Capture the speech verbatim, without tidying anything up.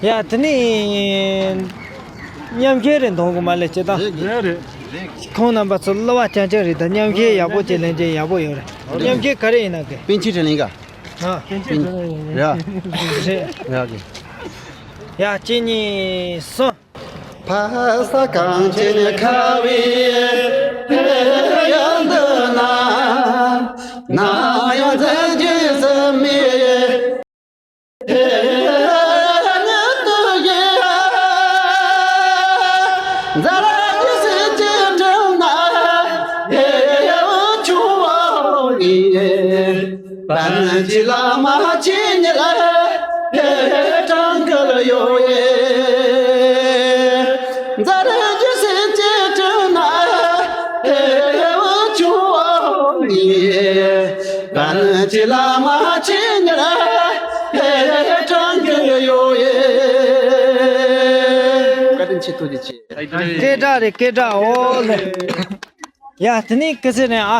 ཡ་དེ་ནི་མཉམ་ཤེས་རེད་འདོང་གི་མ་ལས་ཅི་དང་། རེད་རེད། ཁོང་རྣམ་པ་ཚོ་གླུ་བ་རྐྱང་རྐྱང་རེད་ད། མཉམ་ཤེས་ཡག་པོ་བྱས་ལེན་བྱས་ཡག་པོ་ཡོད་རེད། མཉམ་ཤེས་ག་རེ་ཡིན་ན་གི། པཎ་ཆེན་དྲིན་ལན་ག་ཨ། པཎ་ཆེན་དྲིན་ལན་ཡ། རེད། ཡ་གི། ཡ་གཅིག་གཉིས་གསུམ། ཕ་ས་གངས་ཅན་ཁ་བའི་ཡང་འདི་ན། ན་ཡང་མཛད་རྗེས་ཟིན་མི། བཀའ་དྲིན་ཆེ། ཐུགས་རྗེ་ཆེ། སྐད་གྲགས་རེད། སྐད་གྲགས། འོ་ལེ། ཡ་དེ་ནི་སྐད་ཆ་ནས་ཨ།